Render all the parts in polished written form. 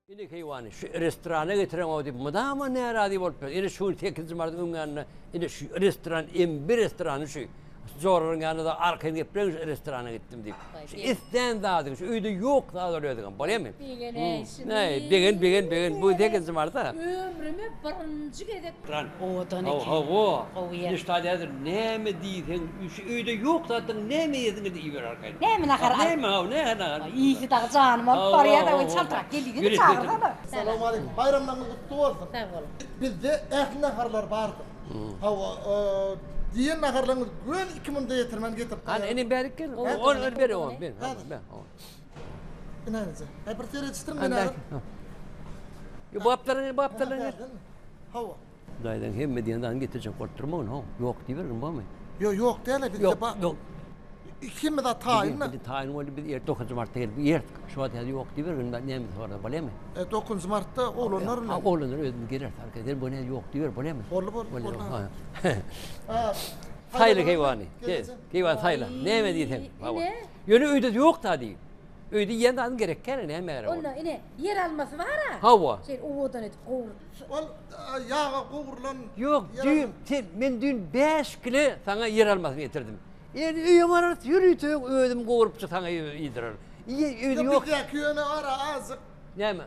Ine keýwany, şu restorana getireňok diýip mydama närazy bolup ýör. Ine şu gün sekizinji martyň öň ýanynda ine şu restoran M bir restorany şu. Joralaryň ýanynda-da arkaýyn gepleň şu restorana gitdim diýip. Şu islän zadyň şu öýde ýok zat ol özüňem. Bolýamy? Begenäýşini. Näý, begen, begen, begen. Bu sekizinji marta. Ömrüme birinji gezek. Owadan eken. Hawa. Gowy ýer. Ine şu taýda häzir näme diýseň, şu öýde ýok zatdan näme iýesiň geldi iýiber arkaýyn. Näme nahar al. Näme, hawa, näme nahar. Iýsi dagy janymy alyp barýar-da, we çaltrak gel diýsene, çagyrsana. Salowmaleýkim. Baýramlaryňyz gutly bolsun. Sag boluň. Bizde ähli naharlar bardyr. Hawa, diýen naharlaryňyzy göni iki munda ýetirmän getirip Hany, goýarys. inim bärik gel. Ony ber, ony ber. Häzir. Ber, hawa. Ine, ine. Hä, bir seredişdiriň meni häzir. Ýa, bu gapdaldan gel, bu gapdaldan gel. Hawa. Daýzaň hemme diýen zadyny getirjek bolup durmagyn how. Ýok diýibergin bormy? Ýok, ýok däl-e bizde Ýok, ba. ýok. Hemme zat taýyn-da. Bizde taýyn boldy, biz ert dokuzynjy martda gelip ýerdik. Şu wagt häzir ýok diýibergin, näme sorasa bolýamy? E, dokuzynjy martda oglanlar bilen. Ha, oglanlar özümiz geleris arka. Sen bu näme ýok diýiber, bolýamy? Boldy, boldy, boldy. Ha. Saýla keýwany. Keýwany saýla. Näme diýseň. Ýöne öýde ýok da diý. Öýde iýen zadyň gerek däl, näme gerek ol? Onda ine, ýer almasy bar-a. Hawa. Şeýle owadan edip gowrup. Ol ýaga gowrulan Ýok, düýn, sen, men düýn bäş kile saňa ýer almasyny getirdim. Indi öýe bararys, ýörite özüm gowrupjyk saňa iýdirerin. Iý, öýde ýok. Bizdäki ýöne bar-a azjyk. Näme?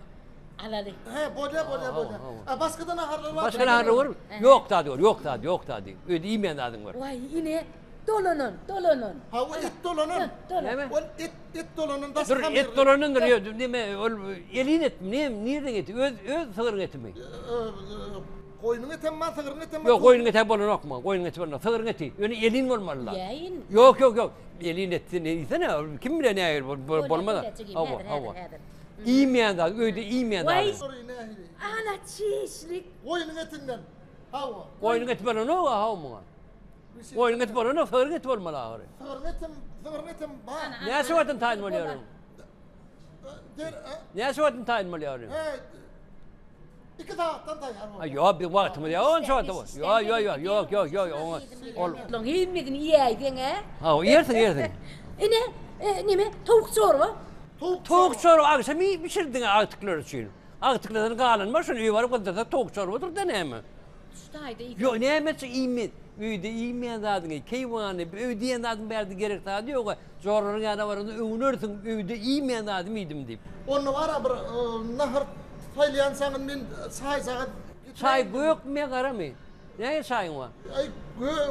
Alaly. He, bolýa, bolýa, bolýa. A başga-da naharlar bar. Başga naharlar barmy? Ýok zady gör, ýok zady, ýok zady. Öýde iýmeýän zadyň bar. Waý, ine, dolanan, dolanan. Hawa, et dolanan. Näme? Ol et, et dolanan daş Dur, et dolanandyr, ýok, neme, ol elin etmi, näme, nirden eti? Öz, öz sygryň etimi? Goýnuň etem bar, sygryň etem bar. Ýok, goýnuň eti bolanok muňa, goýnuň eti bolanok, sygryň eti. Ýöne elin bolmaly-la. Iýäýin. Ýok, ýok, ýok. Elin et sen iýsene, kim bilen nähili bolmaz. Hawa, hawa. Iýmeýän zat, öýde iýmeýän zat. Waý, ana çişlik. Goýnuň etinden. Hawa. Goýnuň eti bolanok-a, hawa muňa. Goýnuň eti bolanok, sygryň eti bolmaly ahyry. Sygryň etem, sygryň etem bar. Näçe wagtdan taýyn bolýar oň? Näçe wagtdan taýyn bolýar oň? Iki sagatdan taýýar bolýar. Ýok, biz wagtymyz ýok onça wagta. Ýok, ýok, ýok, ýok, ýok, ýok, oňa ol. Olaň hemmesini iýäýseň-ä. Hawa, iýersiň, iýersiň. Ine, neme, towuk çorba. Towuk çorba agşam iýip bişirdiň agtyklar üçin. Agtyklardan galan bar, şony öýe baryp gyzdyrsak towuk çorbadyr-da näme. Şu taýda iýseň. Ýok, nämeçe iýmez. Öýde iýmeýän zadyňy, keýwany, öýde iýen zadyň bärde gerek zady ýog-a. Joralaryň ýanyna baranda öwnersiň, öýde iýmeýän zadymy iýdim diýip. Onda bar-a bir nahar saýlaýançaňyz men çaýjagaz getiräýin. Çaý gökmi ýa garamy? Nähili çaýyň bar? Aý,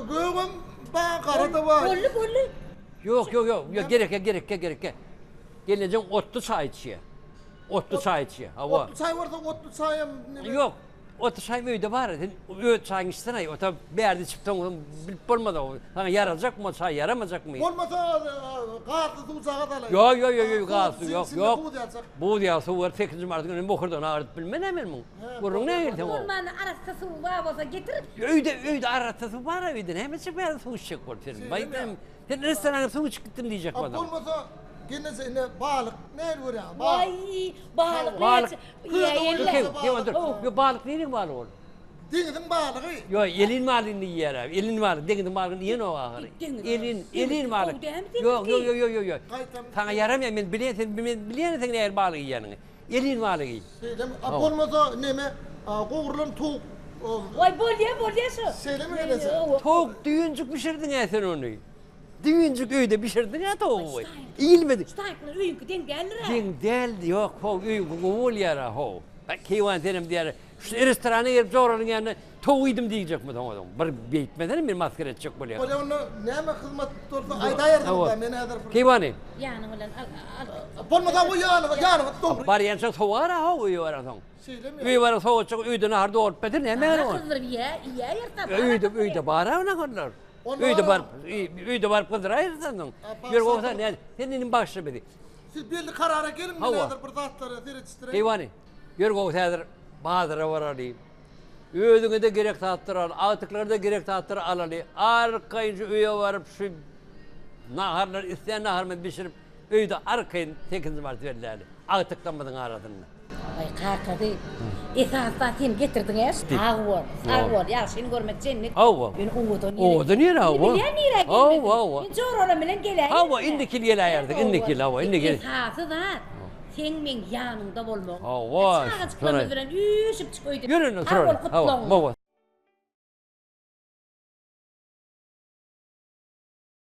gögem bar, gara-da bar. Boldy, boldy. Ýok, ýok, ýok, ýok, gerekýä, gerekýä, gerekýä. Gelnejeň otly çaý içýä. Otly çaý içýä, hawa. Otly çaý bolsa, otly çaýam neme? Ýok, otly çaýym öýde bar. Sen öz çaýyňy içsene, ota bärde içip soň bilip bolmaz o. Saňa ýarajakmy o çaý, ýaramajakmy? Bolmasa gazly suwjagaz alaýyn. Ýok, ýok, ýok, ýok, gazly suw ýok, ýok. Buz ýaly suw berip sekizinji martyň güni bokurdagyny agyrdyp bilmen-ä men muň. Gürrüň nähili seň o? Bolmanda arassa suw bar bolsa getir. Öýde, öýde arassa suw bar-a öýde. Näme üçin bärde suw içjek bolup sen? Baý, sen restorana suw içip gitdim diýjek bolsaň. Bolmasa Gelneje ine balyk nähili görýäňiz? Balyk. Waý, balyk Balyk. Iýäýeli. Dur, dur. Ýok, balyk nireniň balygy ol? Deňiziň balygy. Ýok, elin balygyny iýýär. Elin balyk, deňiziň balygyny iýenok ahyry. Elin, elin balyk. Ýok, ýok, ýok, ýok, ýok. Saňa ýaramaýar, men bilýän, sen men bilýän seň nähili balyk iýýäniňi. Elin balyk iý. Şeýlemi? A bolmasa neme, gowrulan towuk. Waý, bolýa, bolýa şo. Şeýlemi gelneje? Towuk düýnjük bişirdiň-ä sen ony. Düýnjük öýde bişirdiň-ä towugy. Iýilmedi. Şu taýyk bilen öýüňki deň däldir-ä. Deň däl, ýok, how, öýüňki gowy bolýar-a, how. Keýwan senem diýýär, şu restorana gelip joranyň ýanynda towuk iýdim diýjekmi soňa soň. Bir beýtmesene meni masgara etjek bolýaň. Bolýa onda näme hyzmat bolsa aýdaýarsyňyz-da, men häzir bir. Keýwany. Ýanyň bilen al, al. Bolmasa goý ýanyňa, ýanyňa dogry. Barýança sowar-a, how, öýe baransoň. Şeýlemi? Öýe baran sowatjak, öýde nahar dolup beter, näme gerek oňa? Nahar gyzdyryp iýä, iýäýeris-ä. Öýde, öýde bar-a naharlar. Öýde baryp, öýde baryp gyzdyraýarys onsoň. Ýör gowsa, näde? Sen inim bagyşla bizi. Siz belli karara geliň, men häzir bir zatlara seredişdireýin. Keýwany, ýör gowsy häzir bazara baraly. Özüňe-de gerek zatlar al, agtyklara-da gerek zatlar alaly. Arkaýyn şu öýe baryp şu naharlary, islän naharymyzy bişirip, öýde arkaýyn sekizinji mart belläli. Agtyklarymyzyň arasynda. Aý kakasy, esasy zat sen getirdiň-ä. Sag bol, sag bol, ýagşyny görmek jennet. Hawa. Ýöne owadan ýer. Owadan ýer, hawa. Indi bilýän nirä gelmediň. Hawa, hawa. Men joralam bilen geläýerin. Hawa, indiki ýyl geläýerdik, indiki ýyl, hawa, indiki ýyl. Esasy zat, Seň meň ýanyňda bolmagym. Hawa, Çagajyklarymyz bilen üýşüp çyk öýden. Ýör indi Sag bol oturarys. Hawa, gutlagyň. hawa.